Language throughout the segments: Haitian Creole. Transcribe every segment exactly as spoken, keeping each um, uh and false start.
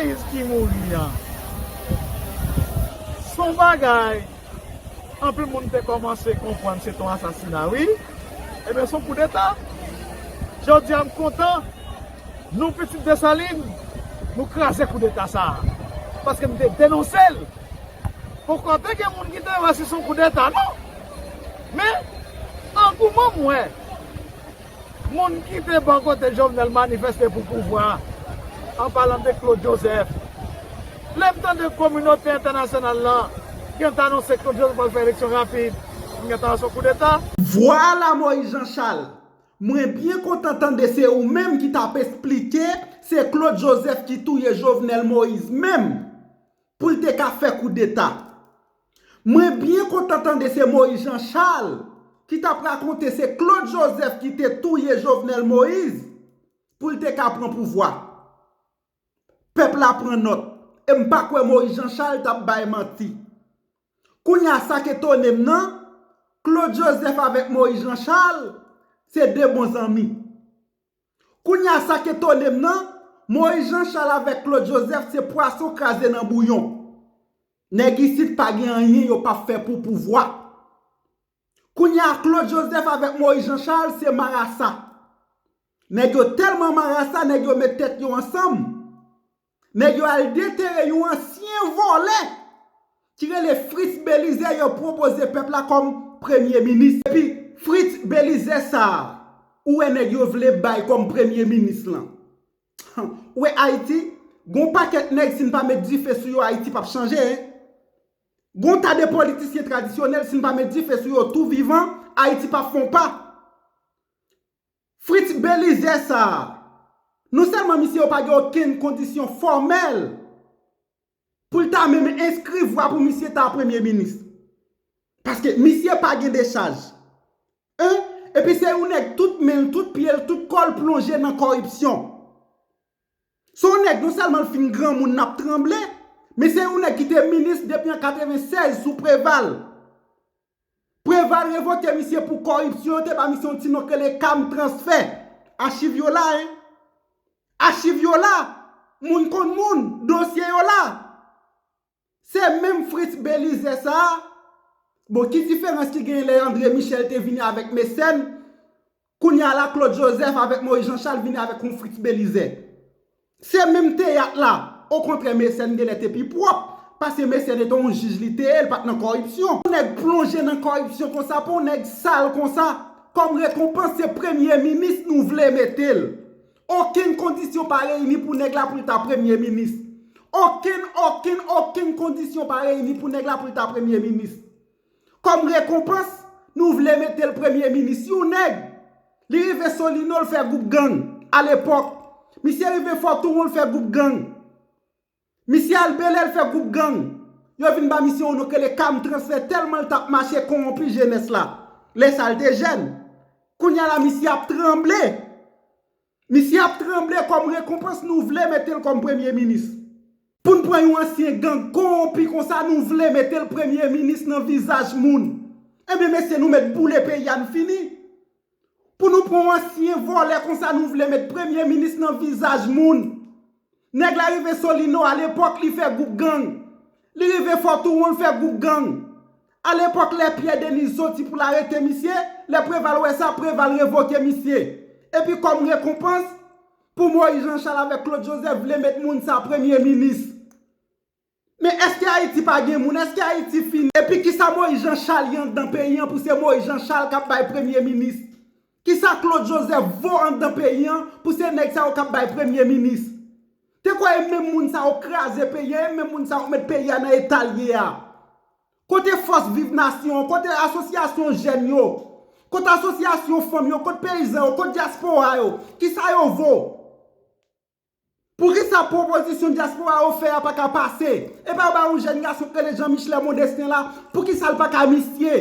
Moïse ki mouri an, se yon bagay anpil moun te kòmanse konprann se te yon asasina, wi. Ebyen, se yon koudeta. Jodi a, m kontan, nou, pitit Desalin, nou kraze koudeta sa a. Paske m te denonse l. Poko te gen moun ki te wè si se yon koudeta, non. Men, angouman m wè, moun ki te bò kote Jovenel manifeste pou pouvwa, an palan de Claude Joseph. Lè m tande kominote entènasyonal la gentan anonse Claude Joseph pral fè eleksyon rapid, m gentan wè se yon koudeta. Vwala Moïse Jean Charles, mwen byen kontan tande se ou menm ki t ap esplike se Claude Joseph ki touye Jovenel Moïse menm pou l te ka fè koudeta. Mwen byen kontan tande se Moïse Jean Charles ki t ap rakonte se Claude Joseph ki te touye Jovenel Moïse pou l te ka pran pouvwa. Pèp la pran nòt. E m pa kwè Moïse Jean Charles t ap bay manti. Kounye a, sa k etone m nan, Claude Joseph avèk Moïse Jean Charles se de bon zanmi. Kounye a, sa k etone m nan, Moïse Jean Charles avèk Claude Joseph se pwason kraze nan bouyon. Nèg isit pa gen anyen yo p ap fè pou pouvwa. Kounye a, Claude Joseph avèk Moïse Jean Charles se marasa. Nèg yo tèlman marasa, nèg yo met tèt yo ansanm. Nèg yo al detere yon ansyen vòlè ki rele Fritz Belizaire, yo pwopoze pèp la kòm premye minis. Epi Fritz Belizaire sa a, ou wè nèg yo vle bay kòm premye minis lan. Ou wè Ayiti, gon pakèt nèg, si n pa met dife sou yo, Ayiti p ap chanje, en. Gon ta de politisyen tradisyonèl, si n pa met dife sou yo tou vivan, Ayiti p ap fè yon pa. Fritz Belizaire sa a, non sèlman misye yo pa gen okenn kondisyon fòmèl pou l ta menm enskri vwa pou misye ta premye minis. Paske misye pa gen dechaj. En? Epi se yon nèg tout men l, tout pye l, tout kò l plonje nan kòripsyon. Se yon nèg non sèlman l fin granmoun n ap tranble, men se yon nèg ki te minis depi an katrevennsèz sou Preval. Preval revoke misye pou kòripsyon, yo te ba misye yon ti non k rele Cam Transfè. Achiv yo la, en. Achiv yo la. Moun konn moun, dosye yo la. Se menm Fritz Belizaire sa a. Bon, ki diferans ki genyen lè André Michel te vini avèk Mécène? Kounye a la, Claude Joseph avèk Moïse Jean Charles vini avèk yon Fritz Belizaire. Se menm teyat la. Okontrè, Mécène genlè te pi pwòp, paske Mécène te yon jij li te ye, l pa t nan kòripsyon. Yon nèg plonje nan kòripsyon konsa, pou yon nèg sal konsa, kòm rekonpans, se premye minis nou vle mete l. Okenn kondisyon pa reyini pou nèg la pou l ta premye minis. Okenn, okenn, okenn kondisyon pa reyini pou nèg la pou l ta premye minis. Kòm rekonpans, nou vle mete l premye minis. Yon nèg, li rive Solino, l fè gwoup gang alepòk. Misye rive Fò Touwon, l fè gwoup gang. Misye al Bèlè, l fè gwoup gang. Yo vin ba misye yon non k rele Cam Transfè, tèlman l t ap mache kowonpi jenès la. Lè sa a, l te jèn. Kounye a la, misye ap tranble. Misye ap tranble kòm rekonpans, nou vle mete l kòm premye minis. Pou n pran yon ansyen gang kowonpi konsa, nou vle mete l premye minis nan vizaj moun. Ebyen, mesye, nou mèt boule peyi a, n fini. Pou nou pran yon ansyen vòlè konsa, nou vle met premye minis nan vizaj moun. Nèg la rive Solino, alepòk, li fè gwoup gang. Li rive Fò Touwon, l fè gwoup gang. Alepòk, lè Pierre Denis soti pou l arete misye, lè Preval wè sa, Preval revoke misye. Epi kòm rekonpans, pou Moïse Jean Charles avèk Claude Joseph vle met moun sa premye minis. Men èske Ayiti pa gen moun? Èske Ayiti fini? Epi kisa Moïse Jean Charles ye anndan peyi an pou se Moïse Jean Charles k ap bay premye minis? Kisa Claude Joseph vo anndan peyi an pou se nèg sa yo k ap bay premye minis? Te kwè e menm moun sa yo kraze peyi an, e menm moun sa yo k met peyi a nan eta l ye a? Kote fòs Viv Nasyon an? Kote asosyasyon jèn yo? Kote asosyasyon fanm yo? Kote peyizan yo? Kote dyaspora yo? Kisa yo vo? Poukisa pwopozisyon dyaspora yo fè a pa ka pase? Epa yo ba yon jèn gason k rele Jean Michelet Mondestin la, poukisa l pa ka misye?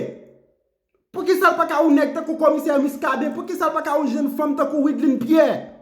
Poukisa l pa ka yon nèg tankou komisè Muscadin? Poukisa l pa ka yon jèn fanm tankou Wideline Pierre?